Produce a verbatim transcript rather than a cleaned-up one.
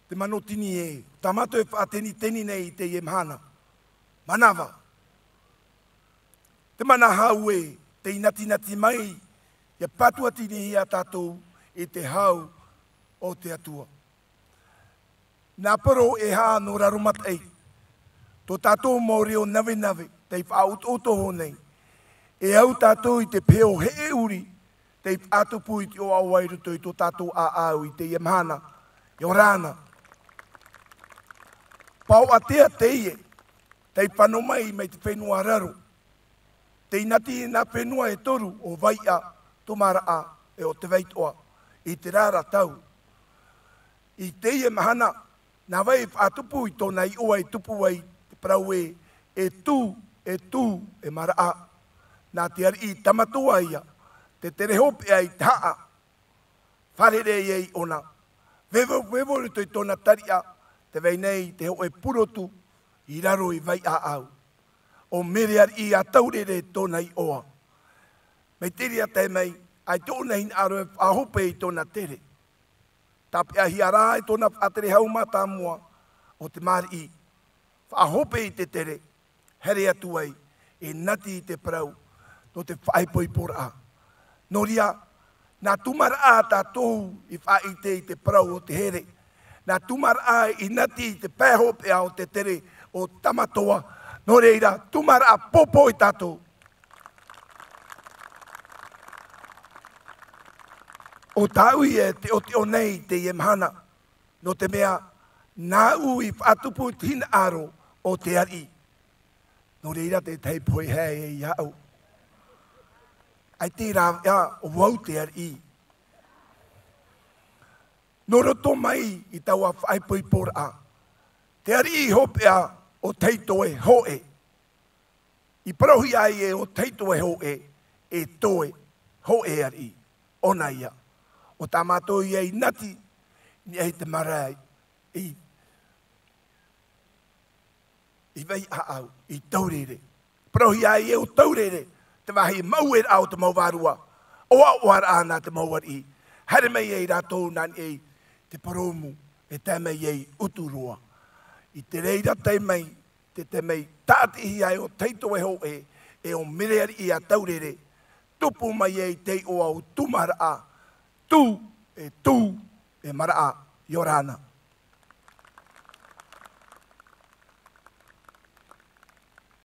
Te manotini ē, tā mātou e faʻateniteni nei i teie mahana. Manava. Te mana hau ē, te inatinati mai, ʻia pātuatinihia tātou i te hau o te Atua. Nā poro e hā nō raro mataʻi. Tō tātou mau reo navenave, tei faʻaotooto nei. E au tātou i te peho heʻeuri, tei faʻatupu i te ʻoaʻoa i roto i tō tātou ʻāʻau i teie mahana, ʻia ora na. Paoʻatea teie, tei fano mai mai te fenua raro. Tei inati nā fenua e toru ʻo Vaiʻa, Tūmaraʻa, ʻe ʻo Tevaitoʻa, i terā ra tau. I teie mahana, nā vai e faʻatupu i tōna iʻoa e tupu ai te parau ē, e tū, e tū, e maraʻa. Nā te ariʻi Tamatoa ïa, te tere hopeʻa i te haʻa, fārerei ai ʻōna. Vevo, vevo i roto i tōna tariʻa, tē vai nei te hōʻē purotu i raro i Vaiʻaʻau. ʻO Mere Ariʻi a Taurere tōna iʻoa. Mai te reira tae mai, ʻaita ʻōna hinaʻaro e faʻahope i tōna tere. Tāpeʻahia rā e tōna faʻatere hau mātāmua ʻo Te Māriʻi. Faʻahope i te tere, here atu ai, e inati i te parau, nō te faʻaipoiporaʻa. Nō reira, nā Tūmaraʻa tātou i faʻaʻite i te parau o te here. Nā Tūmaraʻa i inati i te pae hopeʻa o te tere o Tamatoa. Nō reira, Tūmaraʻa pōpō ia tātou. ʻO tāʻu ïa e teʻoteʻo nei i teie mahana, nō te mea, nāʻu i faʻatupu i te hinaʻaro o te ariʻi. Nō reira tētahi pohe haere iāʻu. ʻAita e rāveʻa ʻo vau te ariʻi. Nō roto mai i taua faʻaipoiporaʻa, te ariʻi hopeʻa ʻo Teitoe Hōʻē. I parauhia ai ē ʻo Teitoe Hōʻē, e toe, hōʻē ariʻi, ʻōna ïa. ʻO tā mātou ïa i inati, i niʻa i te marae, i, i Vaiʻaʻau, i Taurere. Parauhia ai ē ʻo Taurere, te vāhi maueraʻa o te mau vārua, ʻoaʻoaraʻa nā te mau ariʻi. Haere mai ai rātou nā niʻa i te porōmu, e tae mai ai Uturoa. I te reira tae mai, te, te mea tāʻatihia ai ʻo Teitoe Hōʻē, ʻe ʻo Mere Ariʻi a Taurere, tupu mai ai te iʻoa o Tūmaraʻa, tū, e tū, e maraʻa, ʻia ora na.